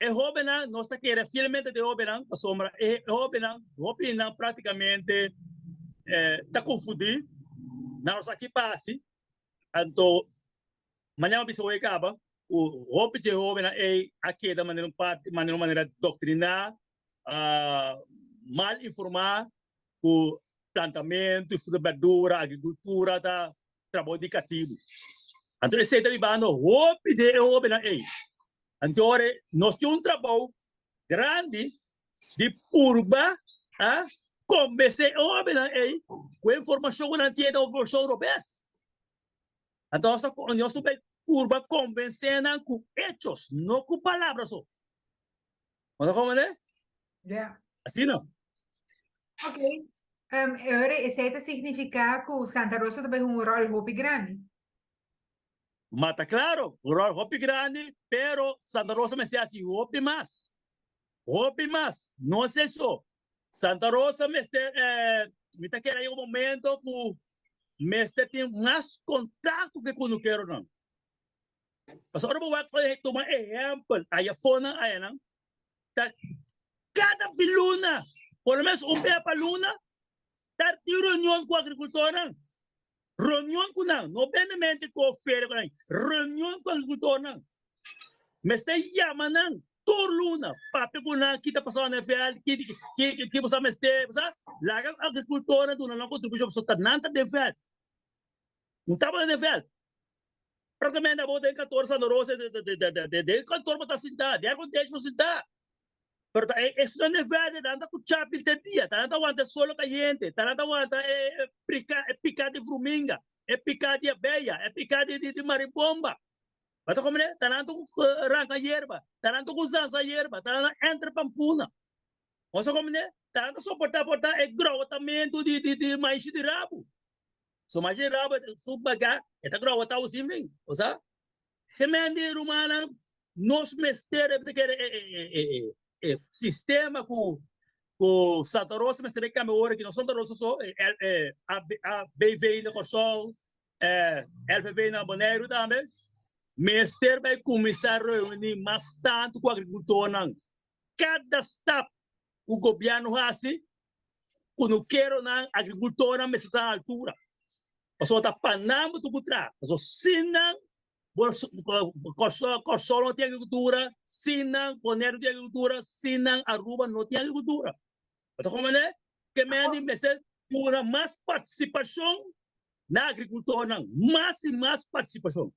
E hóbennan, nos ta kere fielmente den e hóbennan, pasobra e hóbennan, hopi nan práktikamente ta konfundí, nan no sa ki pa hasi. Anto mañana mi bisa hoy kaba ku hopi dje hóbennan ei a keda manera un parti, manera un manera doktriná, mal informá ku plantamentu, fruta, bèrdura, agrikultura ta trabou di katibu. Anto esei ta bibando hopi den e hóbennan ei. Anto ora nos tin un trabou grandi di purba a konbensé e hóbennan ei ku e informashon ku nan tin ta un informashon robes. Anto nos ta nos ta bai purba konbensé nan ku echos, no ku palabra so. Bo ta komprendé? Ja. Asina. Ok. Ora esei ta signifiká ku Santa Rosa ta bai hunga un ròl hopi grandi. Ma ta klaro, un ròl hopi grandi, pero Santa Rosa mester hasi hopi mas. Hopi mas. No esei so. Santa Rosa mester, mi ta kere yega un momento ku mester tin mas kontakto ku e kunukeronan. Pasobra ora bo wak tuma ehèmpel aya fonan ayanan, ta kada luna, por lo menos un bes pa luna, ta tin reunion ku agrikultornan. Reunion ku nan, no bendemente ku feria ku nan, reunion ku agrikultornan. Mester yama nan tur luna, papia ku nan ki ta pasando na e vèlt, ki ki ki bo sa mester, bo sa? Laga agrikultornan duna nan kontribushon pasobra ta nan ta den vèlt. No tabata den vèlt. Práktikamente abo den kantor Santa Rosa, den kantor bo ta sintá, den aircondition bo sintá. Pero ta e esnan den vèlt nan ta ku chapin te dia, ta nan ta wanta e solo kayente, ta nan ta wanta e prika e pika di vruminga, e pika di abeya, e pika di di maribomba. Bo ta komprende? Ta nan ta ku ranka yerba, ta nan ta ku zansa yerba, ta nan ta entra pampuna. Bo ta komprende? Ta nan ta soportá portá e growatamentu di di di maishi di rabu. Su maishi di rabu su bagá e ta growatá bo sin fin, bo sa? Te men di rumannan, nos mester e kere e sistema ku ku Santa Rosa mester bai kambia ora ki no Santa Rosa so, ABV na Kòrsou, LVV na Boneiru tambe, mester bai kuminsá reuní mas tantu ku agrikultornan. Kada stap ku gobièrnu hasi, kunukeronan, agrikultornan mester ta na altura. Pasobra ta pa nan bo tur ku traha. Pasobra sin nan, Kòrsou no tin agrikultura, sin nan Boneiru no tin agrikultura, sin nan Aruba no tin agrikultura. Bo ta komprende? Ke mende mester duna mas partisipashon na agrikultornan, mas i mas partisipashon.